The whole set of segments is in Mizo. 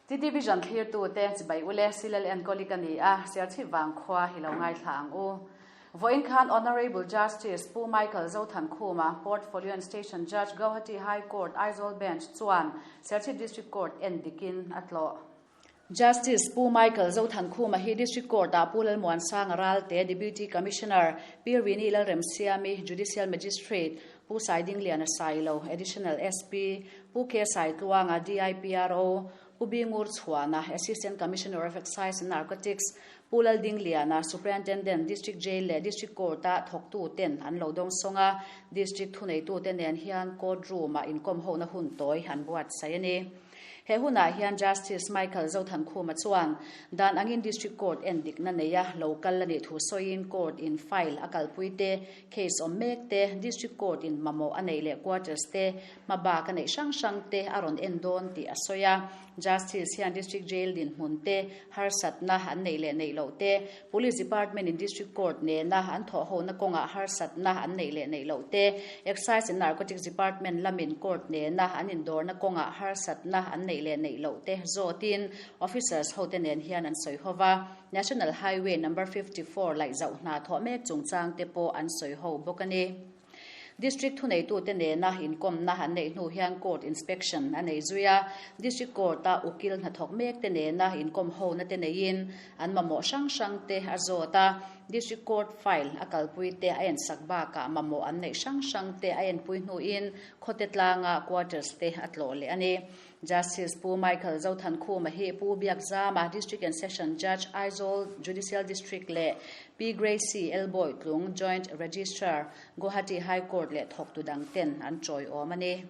TT Vision thlirtute chibai ule Silal enkawli ka ni a, Serchhip vangkhua hi lo ngaithla ang u. Vawiin khan Honourable Justice Pu Michael Zothankhuma, Portfolio and Station Judge, Gauhati High Court, Aizawl Bench chuan Serchhip District Court en dikin a tlawh. Justice Pu Michael Zothankhuma hi District Court-ah Pu Lalmuansanga Ralte, Deputy Commissioner, Pi Rini Lalremsiami, Judicial Magistrate, Pu Saidingliana Sailo, Additional SP, Pu K Saitluanga, DIPRO, Pu Bingur Chhuana, Assistant Commissioner of Excise and Narcotics, Pu Laldingliana, Superintendent, District Jail leh District Court-a thawktuten an lo dawng sawng a, District thuneitute nen hian Court Room-ah inkawmhona hun tawi an buatsaih a ni. He hunah hian Justice Michael Zothankhuma chuan dan angin District Court en dikna neia lo kal a nih thu sawiin Court in file a kalpui te, case awm mek te, District Court in mamawh a neih leh quarters te, hmabak a neih hrang hrang te a rawn en dawn tih a sawi a. Justice hian District Jail dinhmun te, harsatna an neih leh neih loh te, Police Department in District Court nena an thawhhona kawngah harsatna an neih leh neih loh te, Excise and Narcotics Department lamin Court nena an indawrna kawngah harsatna an neih leh neih loh te zawtin Officers hote nen hian an sawi ho va. National Highway Number 54 laih zauh hna thawh mek chungchang te pawh an sawi ho bawk a ni. District thuneitute nena inkawmna an neih hnu hian Court Inspection a nei zui a, District Court-a ukil hnathawk mekte nena inkawm hona te neiin an mamawh hrang hrang te a zawt a, District Court file a kalpui te a ensak bakah mamawh an neih hrang hrang te a enpui hnuin khawte tlanga quarters te a tlawh leh a ni. Justice Pu Michael Zothankhuma hi Pu Biakzama, District and Session Judge, Aizawl Judicial District leh Pi Gracy Elboy Tlung, Joint Registrar, Guwahati High Court leh thawktu dang ten an chawiawm a ni.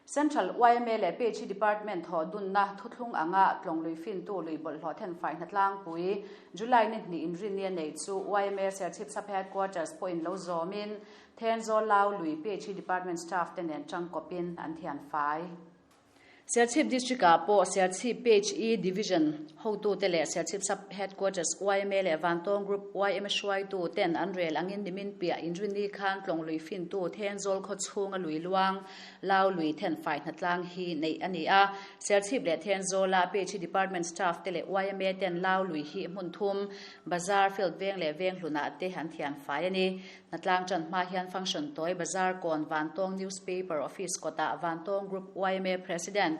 Central yma leh PHE Department thawh dunna thuthlung anga tlawng lui fintu lui bawlhhlawh thenfai hnatlangpui July ni hnih inrinni a neih chu yma Serchhip Sub Headquarters pawhin lo zawmin Thenzawl Lau lui PHE Department staff te nen tangkawpin an thian fai. Serchhip District-ah pawh Serchhip PHE Division hotute leh Serchhip Sub Headquarters yma leh Vantawng Group yma hruaitu ten an rel angin nimin piah inrinni khan tlawng lui fintu Thenzawl khaw chhunga lui luang Lau lui thenfai hnatlang hi neih a ni a. Serchhip leh Thenzawla PHE Department staff te leh yma ten Lau lui hi hmun thum Bazar, Field veng leh veng hlunah te an thian fai a ni. Hnatlang ṭan hma hian function tawi Bazar kawn Vantawng Newspaper Office kawtah Vantawng Group yma President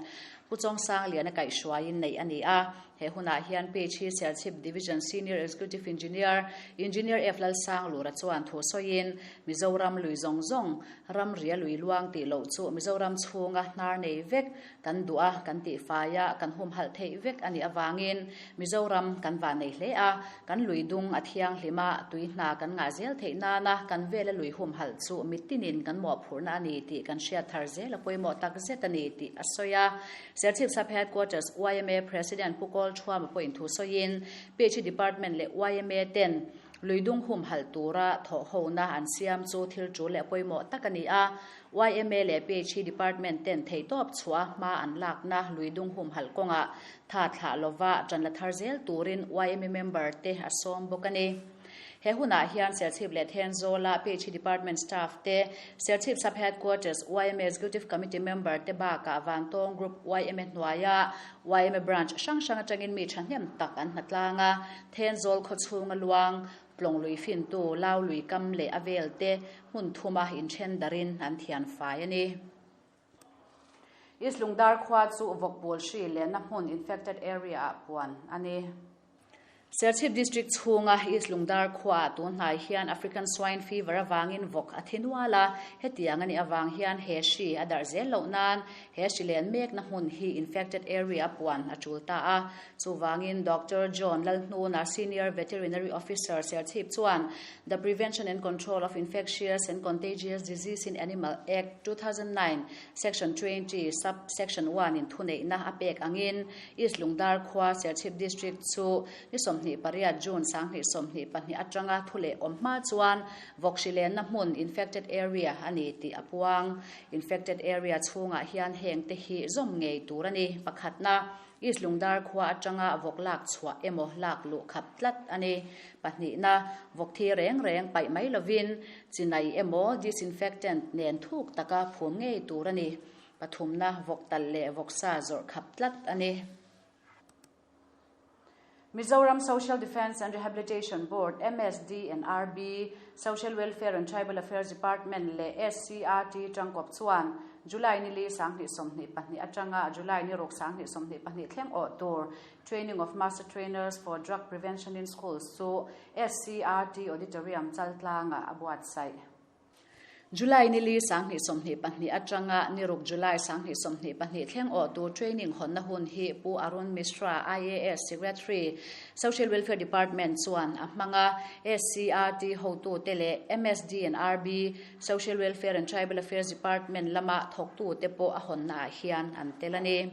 Pu Chawngsang Liana kaihhruaiin neih a ni a. He hunah hian page hi Serchhip Division Senior Executive Engineer, Engineer F Lalsanglura chuan thu sawiin, Mizoram lui zawng zawng, ramria lui luang tih loh chu Mizoram chhunga hnar nei vek Kan duh a, kan tihfai a, kan humhalh theih vek a nih avangin Mizoram kan vah nei hle a, kan lui dung a thianghlim a, tui hna kan ngah zel theih nana kan vela lui humhalh chu mitinin kan mawhphurhna a ni tih kan hriat thar zel a pawimawh tak zet a ni tih a sawi a. Serchhip Sub Headquarters yma President Pu Kawl Thuama pawhin thu sawiin PHE Department leh yma ten lui dung humhalh tura thawhhona an siam chu thil tul leh pawimawh tak a ni a, Yma leh PHE Department ten theihtawp chhuah hma an lakna luidung humhalh kawngah tha thlah lova ṭan la thar zel turin yma member te a sawm bawk a ni. He hunah hian Serchhip leh Thenzawla PHE Department staff te, Serchhip Sub Headquarters yma Executive Committee member te bakah Vantawng Group yma hnuaia yma Branch hrang hrang atangin mi thahnem tak an hnatlang a, Thenzawl khawchhunga luang Tlawng lui fintu Lau lui kam leh a vel te hmun thuma inthen darin an thian fai a ni. East Lungdar khua chu vawkpawl hri lenna hmun infected area ah puan a ni. Serchhip District chhunga East Lungdar khuaah tun hnai hian African Swine Fever avangin vawk a thi nual a, hetiang a nih avang hian he hri a darh zel loh nan he hri len mekna hmun hi infected area a puan a tul ta a. Chuvangin Doctor John Lalhnuna, Senior Veterinary Officer, Serchhip chuan The Prevention and Control of Infectious and Contagious Disease in Animal Act, 2009, Section 20, Sub Section 1 in thuneihna a pek angin East Lungdar khua Serchhip District chu ni 28 June 2022 atanga thu leh awm hma chuan vawkhrilenna hmun infected area a ni tih a puang. Infected area chhungah hian heng te hi zawm ngei tur a ni. Pakhatna. East Lungdar khua atanga vawk lak chhuah emaw lak luh khap tlat a ni. Pahnihna, vawk thi reng reng paih mai lovin chinai emaw disinfectant nen thuk taka phum ngei tur a ni. Pathumna, vawk talh leh vawksa zawrh khap tlat a ni. Mizoram Social Defence and Rehabilitation Board, MSDNRB, Social Welfare and Tribal Affairs Department leh SCRT tangkawp chuan July ni li 2022 atanga July ni ruk 2022 thleng awh tur Training of Master Trainers for Drug Prevention in Schools chu SCRT Auditorium Chaltlangah a buatsaih. July ni li 2022 atanga ni ruk July 2022 thleng awhtu training hawnna hun hi Pu Arun Mishra, IAS, Secretary, Social Welfare Department chuan a hmang a, SCRT hotute leh MSD and RB, Social Welfare and Tribal Affairs Department lama thawktute pawh a hawnnaah hian an tel a ni.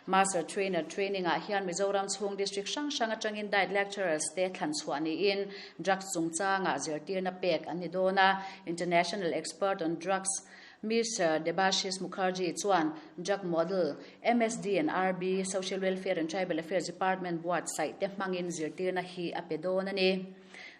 Master Trainer Training ah hian Mizoram chhung District hrang hrang atangin Diet Lecturers te thlan chhuah niin Drugs chungchangah zirtirna pek an ni dawn a. International Expert on Drugs Mister Debashis Mukherjee chuan Drug Model, MSD and RB, Social Welfare and Tribal Affairs Department buatsaih te hmangin zirtirna hi a pe dawn a ni.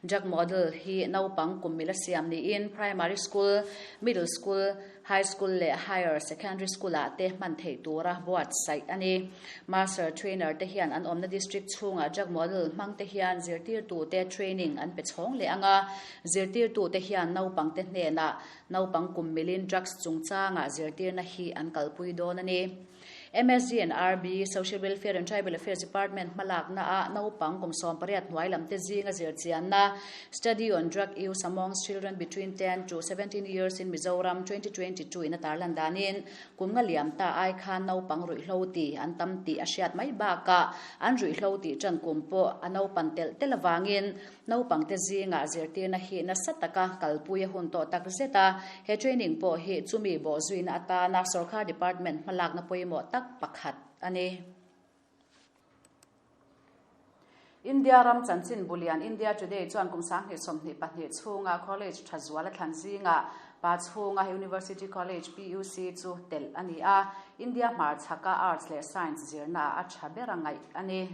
Drug Model hi naupang kum mila siam niin Primary School, Middle School, High School leh Higher Secondary School ah te hman theih tura buatsaih a ni. Master Trainer te hian an awmna District chhungah Drug Model hmang te hian zirtirtute training an pe chhawng leh ang a, zirtirtute hian naupangte hnenah naupang kum milin drugs chungchangah zirtirna hi an kalpui dawn a ni. MSG and RB, Social Welfare and Tribal Affairs Department hmalakna ah naupang kum 18 hnuai lam te zinga zirchianna Study on Drug Use Amongst Children Between 10 to 17 Years in Mizoram 2022 in a tarlan danin kum nga liam ta ai khan naupang ruihhlo ti an tam tih a hriat mai bakah an ruihhlo tih tan kum pawh a naupan telh telh avangin Naupang te zingah zirtirna hi nasa taka kalpui a hun tawh tak zet a, he training pawh hi chumi bawhzuina atana sorkar department hmalakna pawimawh tak pakhat a ni. India ram chanchin bulian India Today chuan kum 2022 chhunga college tha zual a thlan zingah pa chhunga University College, PUC, chu telh a ni a, India hmarchhaka Arts leh Science zirnaah a tha ber a ngaih a ni.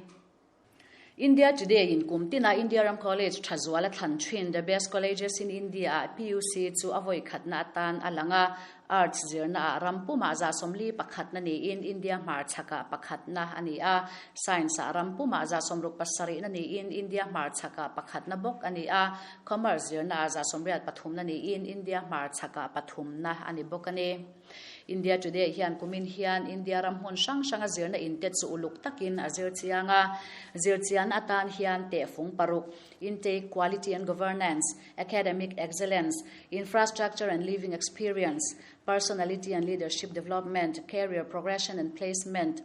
India Today in kum tina India ram college tha zual a thlan thin The Best Colleges in India ah PUC chu a vawi khatna atan a lang a, Arts zirna ah ram pumah 41 na niin India hmarchhak ah pakhatna a ni a, Science ah ram pumah 67 na niin India hmarchhak ah pakhatna bawk a ni a, Commerce zirna ah 83 na niin India hmarchhak ah pathumna a ni bawk a ni. India Today hian kumin hian India ram hmun hrang hranga zirna inte chu uluk takin a zir chiang a. Zirchian atan hian tehfung paruk, Intake, Quality and Governance, Academic Excellence, Infrastructure and Living Experience, Personality and Leadership Development, Career Progression and Placement,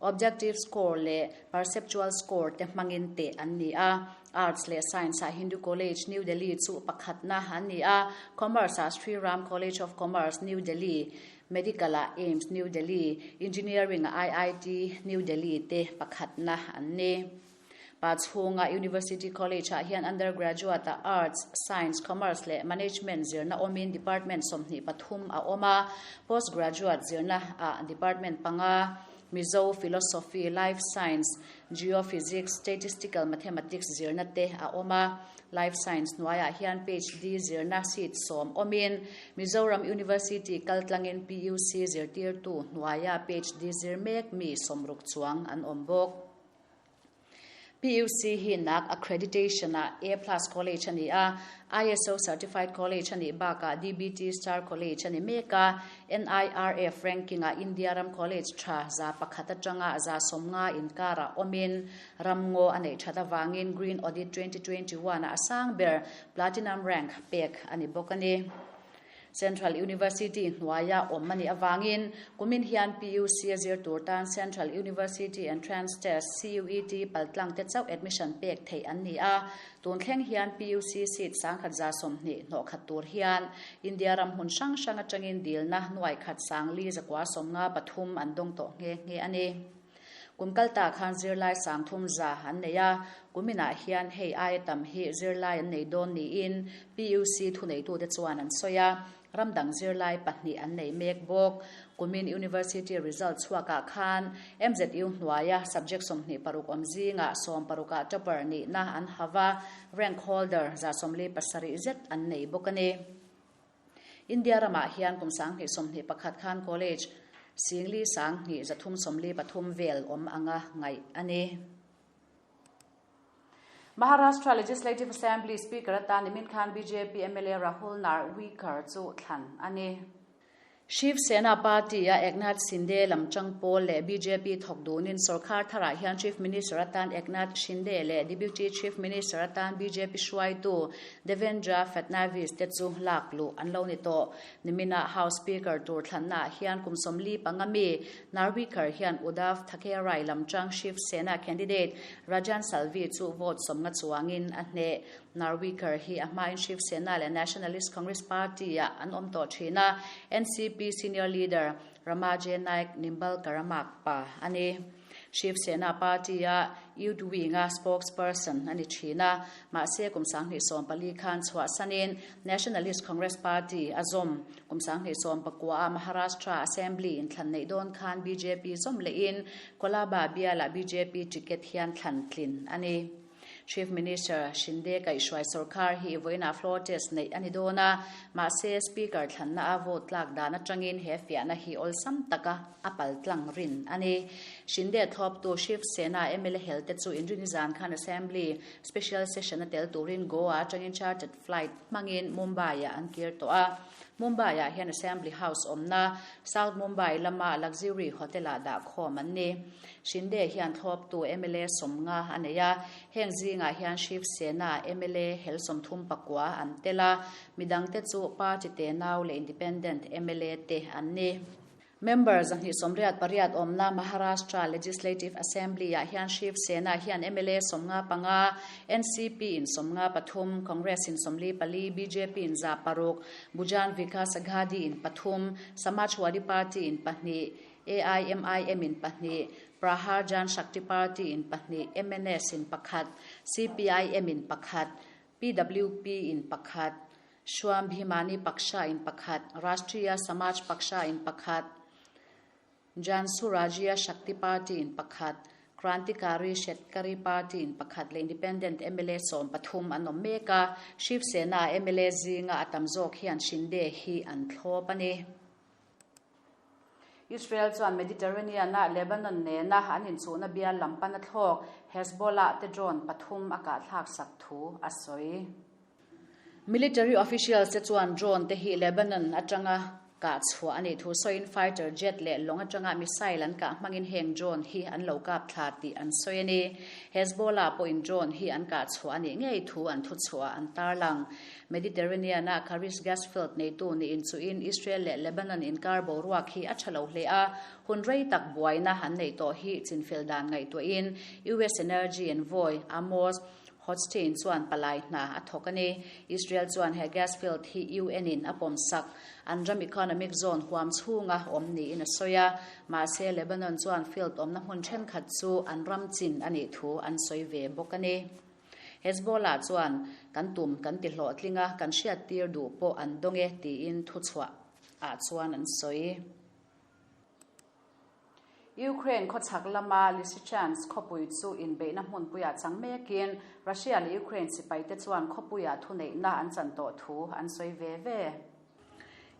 Objective score leh perceptual score te hmangin teh an ni a. Arts leh Science ah Hindu College, New Delhi chu pakhatna an ni a, Commerce ah Shri Ram College of Commerce, New Delhi, Medical ah AIIMS, New Delhi, Engineering ah IIT, New Delhi te pakhatna an ni. Pa chhunga University College ah hian undergraduate ah Arts, Science, Commerce leh Management zirna awmin department 23 a awm a, postgraduate zirna ah department panga, Mizo, Philosophy, Life Science, Geophysics, Statistical Mathematics zirna te a awm a. Life Science hnuaiah hian PhD zirna seat 10 awmin Mizoram University kaltlangin PUC zirtirtu hnuaia PhD zir mek mi 60 chuang an awm bawk. PUC hi NAAC accreditation ah A plus college a ni a, ISO certified college a nih bakah DBT star college a ni mek a, NIRF ranking ah India ram college tha 100 atanga 150 inkarah awmin ramngaw a neih that avangin Green Audit 2021 ah a sang ber Platinum rank pek a ni bawk a ni. Central University hnuaia awm a nih avangin kumin hian PUC a zir tur tan Central University Entrance Test, CUET, paltlang te chauh admission pek theih an ni a. Tun thleng hian PUC seat 120 hnawh khat tur hian India ram hmun hrang hrang atangin dilna nuai khat sang li zakua 53 an dawng tawh nghe nghe a ni. Kum kalta khan zirlai 300 an nei a, kuminah hian hei aia tam hi zirlai an nei dawn niin PUC thuneitute chuan an sawi a, ramdang zirlai pahnih an nei mek bawk. Kumin University result chhuakah khan MZU hnuaia subject 26 awm zingah 16 ah topper nihna an hava, rank holder 47 zet an nei bawk a ni. India ramah hian kum 2021 khan college. Singli 2 343 vel awm anga ngaih a ni. Maharashtra Legislative Assembly Speaker atan nimin khan bjp mla Rahul Narwekar chu thlan a ni. Shiv Sena party-a Eknath Shinde lam chang pawl leh bjp thawk dunin sorkar tharah hian Chief Minister atan Eknath Shinde leh Deputy Chief Minister atan bjp hruaitu Devendra Fadnavis te chu lak luh an lo ni tawh. Nimina House Speaker tur thlannaah hian kum 45 mi Narwekar hian Uddhav Thackeray lam chang Shiv Sena candidate Rajan Salvi chu vote 50 chuangin a hneh. Narwekar hi a hmain Shiv Sena leh Nationalist Congress Party-ah an awm tawh thin a, NCP senior leader Ramaje Naik Nimbalkar a mak pa a ni. Shiv Sena party-a youth wing-a spokesperson a ni thin a, mahse kum 2014 khan chhuahsanin Nationalist Congress Party a zawm. Kum 2019-a Maharashtra Assembly inthlan neih dawn khan bjp zawm lehin Kolaba bialah bjp ticket hian thlan tlin a ni. Chief Minister Shinde kaihhruai sorkar hi vawiinah floor test neih a ni dawn a, mahse Speaker thlanna a vote tlak dan atangin he fiahna hi awlsam taka a pal tlang rin a ni. Shinde thlawptu Shiv Sena mla hel te chu Inrini zan khan Assembly Special Session a tel turin Goa atangin chartered flight hmangin Mumbai-ah an kir tawh a. Mumbai-ah hian Assembly House awmna South Mumbai lama Luxury Hotel-ah dah khawm an ni. Shinde hian thlawptu mla 50 a nei a, heng zingah hian Shiv Sena mla hel 39 an tel a, midangte chu party tenau leh independent mla te an ni. Member 288 awmna Maharashtra Legislative Assembly-ah hian Shiv Sena hian mla 55, NCP in 53, Congress in 44, BJP in 6, Bahujan Vikas Aghadi in 3, Samajwadi Party in 2, AIMIM in 2, Prahar Jan Shakti Party in 2, MNS in 1, CPIM in 1, PWP in 1, Swabhimani Paksha in 1, Rashtriya Samaj Paksha in 1, Jan Surajya Shakti Party in 1, Krantikari Shetkari Party in 1 leh Independent mla 13 an awm mek a, Shiv Sena mla zinga a tam zawk hian Shinde hi an thlawp a ni. Israel chuan Mediterranean-a Lebanon nena an inchuhna bial lam pan a thlawk Hezbollah te drone 3 a kahthlak sak thu a sawi. Military officials te chuan drone te hi Lebanon atanga kah chhuah a nih thu sawiin fighter jet leh lawng atanga missile an kah hmangin heng drone hi an lo kap thla tih an sawi a ni. Hezbollah pawhin drone hi an kah chhuah a nih ngei thu an thu chhuah an tarlang. Mediterranean-a Karish gas field neitu niin chuin Israel leh Lebanon inkar boruak hi a tha lo hle a, hun rei tak buaina an neih tawh hi chinfel dan ngaihtuahin US Energy envoy Amos Hochstein chuan palai hna a thawk a ni. Israel chuan he gas field hi UN in a pawm sak an ram economic zone huam chhunga awm niin a sawi a, mahse Lebanon chuan field awmna hmun thenkhat chu an ram chin a nih thu an sawi ve bawk a ni. Hezbollah chuan kan tum kan ti hlawhtling a, kan hriat tir duh pawh an dawng e tiin thu chhuah ah chuan an sawi. Ukraine khawchhak lama Lysychansk khawpui chu inbeihna hmunpuiah chang mekin Russia leh Ukraine sipaite chuan khawpuiah thuneihna an chan tawh thu an sawi ve ve.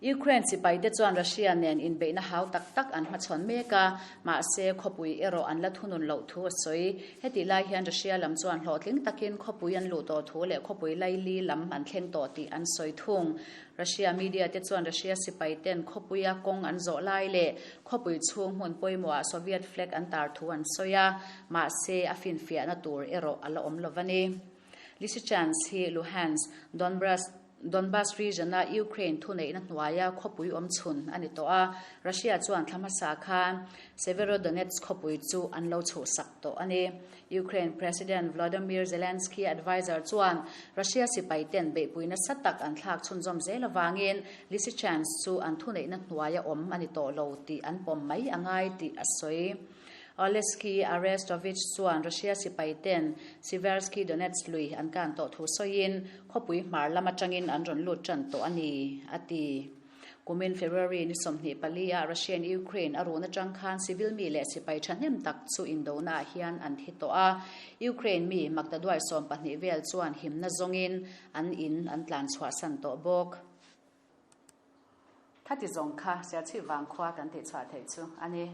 Ukraine sipaite chuan Russia nen inbeihna hau tak tak an hmachhawn mek a, mahse khawpui erawh an la thunun loh thu a sawi. Hetih lai hian Russia lam chuan hlawhtling takin khawpui an luh tawh thu leh khawpui laili lam an thleng tawh tih an sawi thung. Russia media te chuan Russia sipaiten khawpuia kawng an zawh lai leh khawpui chhung hmun pawimawhah Soviet flag an tar thu an sawi a, mahse a finfiahna tur erawh a la awm lo a ni. Lysychansk hi Luhansk, Donbas, Donbas region-a Ukraine thuneihna hnuaia khawpui awm chhun a ni tawh a, Russia chuan thla hmasa khan Severodonetsk khawpui chu an lo chhuhsak tawh a ni. Ukraine President Volodymyr Zelensky adviser chuan Russia sipaiten beihpui nasa tak an thlak chhunzawm zel avangin Lysychansk chu an thuneihna hnuaia awm a ni tawh lo tih an pawm mai a ngai tih a sawi. Oleksiy Arestovich chuan Russia sipaiten Siversky Donets lui an kan tawh thu sawiin khawpui hmar lam atangin an rawn lut tan tawh a ni, a ti. Kumin February ni 24 ah Russia in Ukraine a run atang khan civil mi leh sipai thahnem tak chu indona ah hian an thi tawh a. Ukraine mi maktaduai 12 vel chuan himna zawngin an in an tlan chhuah san tawh bawk. Khati zawng kha Serchhip vangkhua kan tihchhuah theih chu a ni.